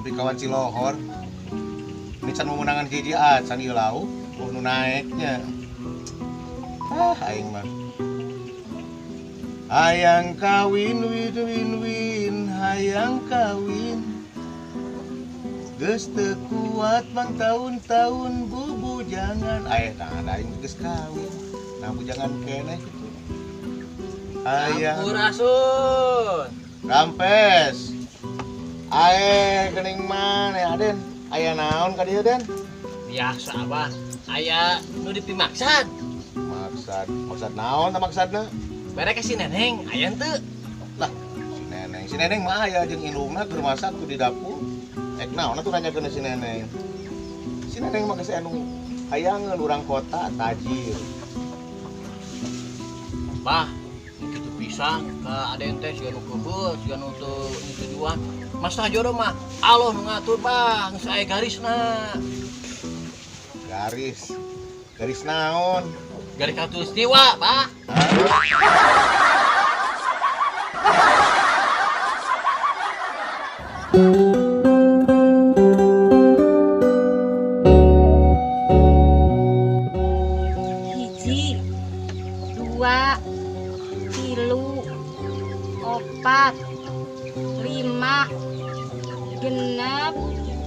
Nepi kawan Cilohor. Ini can memenangan hiji acan ieu lauk, oh nu naeknya. Ah, aing mah. Hayang kawin win win win, hayang kawin. Geus teu kuat mang tahun-tahun bubujangan. Aya tah aing geus kawin. Nah bujangan keneh kitu. Hayang Sampurasun. Rampes. Ae geuning maneh Aden? Aya naon ka dieu Den? Biasa Abah, aya nu dipimaksad. Maksad, maksad naon tah maksadna? Bere ka si Neneng, aya henteu? Lah, si Neneng mah aya jeung indungna keur masak tuh di dapur. Ek naon atuh nanyakeun si Neneng. Si Neneng mah geus anu hayangeun urang kota tajir. Bah, kitu pisan ka Aden teh siga nu keubeul, siga nu teu tujuan. Masalah jodoh mah Allah nu ngatur bah, geus aya garisna. Garis. Garis naon? Garis khatulistiwa, bah. Hiji, dua, tilu, opat, lima, genep, tujuh.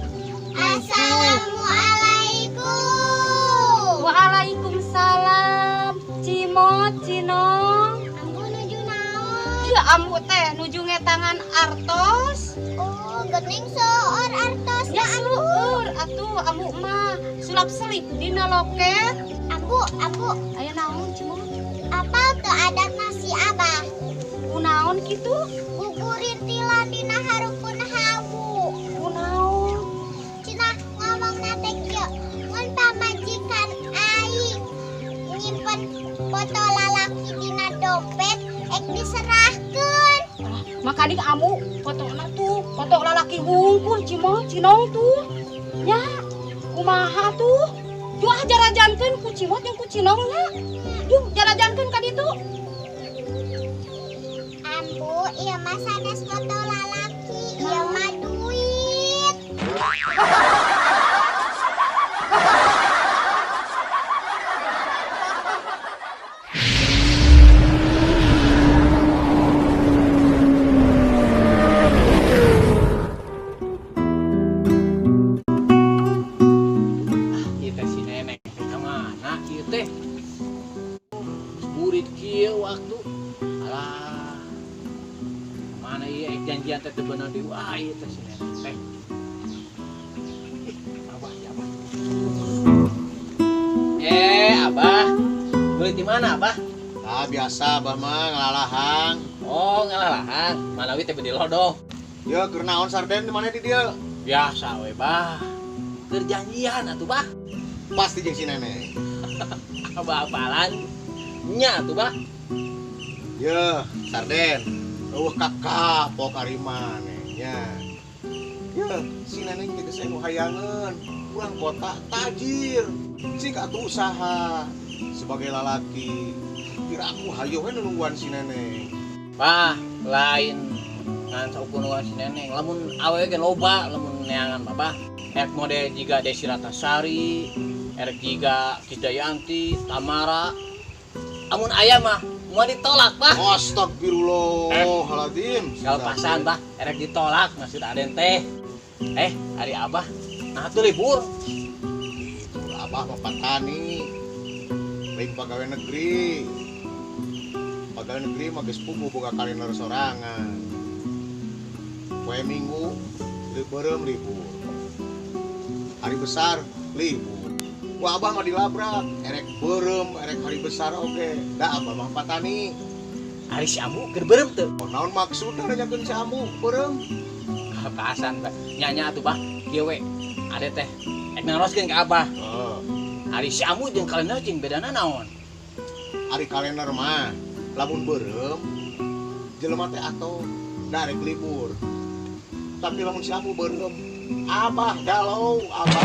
Assalamualaikum. Waalaikumsalam. Cimot, Cinong. Ambu nuju naon? Iya, ambu teh nuju ngetangan artos. Oh, gening seueur artos. Ya seueur atuh ambu mah sulap selip dina loket. Ambu, ambu. Aya naon Cimot? Apal teu adat nasi abah? Kunaon kitu? Gugurin tilan dina hareupeun hawu. Kunaon? Cenah ngomongna teh kieu, mun pamajikan aing nyimpen foto lalaki dina dompet ek diserahkeun. Makaning ambu fotona tuh, foto lalaki wungkul Cimot, Cinong tuh. Ya, kumaha tuh? Juh jarajankeun ku Cimot jeung ku Cinong nya. Juh jarajankeun ka ditu. Ambu, ieu mah sanes foto lalaki, ieu mah duit. Ieu teh si Neneng teh ka mana ieu teh? Burit kieu waktu. Alah. Mana ieu ek janjian teh teu bener deui. Wah, ieu teh si Neneng teh. Ih, Abah ya Abah. Abah. Beli di mana, Abah? Ah, biasa Abah mah ngelalahang. Oh, ngelalahang. Manawi teh beli lodong. Ya, keur naon sarden di mana di dieu? Biasa we, Bah. Keur janjian atuh, Bah. Pasti jeung si Neneng. Abah apalan? Nya atuh, Bah. Ya, sarden. Eueuh kakapok ari maneh nya. Ya, si Neneng teh geus anu hayangeun. Urang kota tajir. Cik atuh usaha sebagai lalaki. Kira aku hayo we nungguan si Neneng. Bah, lain ngan saukur nungguan si Neneng. Lamun awewe ge loba, lamun neangan mah, Bah. Erek mode jiga Desi Ratnasari, erek jiga Krisdayanti, Tamara. Amun aya mah moal ditolak, Bah. Astagfirullahaladzim. Kalepasan, Bah, erek ditolak maksud Aden teh. Ari Abah, nah tuh libur. Itu Abah mah petani. Lain pegawai negeri. Pegawai negeri mah geus puguh boga kalender sorangan. Poe Minggu beureum libur. Hari besar libur. Wah, Abah mah dilabrak, erek beureum, erek hari besar oge. Da Abah mah petani. Ari si Ambu keur beureum teu? Oh, naon maksudna nanyakeun si Ambu beureum? Kapasan, Bah. Nya-nya atuh, Bah. Kieu we. Ade teh ek naroskeun ka Abah. Heeh. Ari si Ambu jeung kalender jeung bedana naon? Ari kalender mah lamun beureum jelema teh atoh darek libur. Tapi lamun si Ambu beureum, Abah galau, Abah.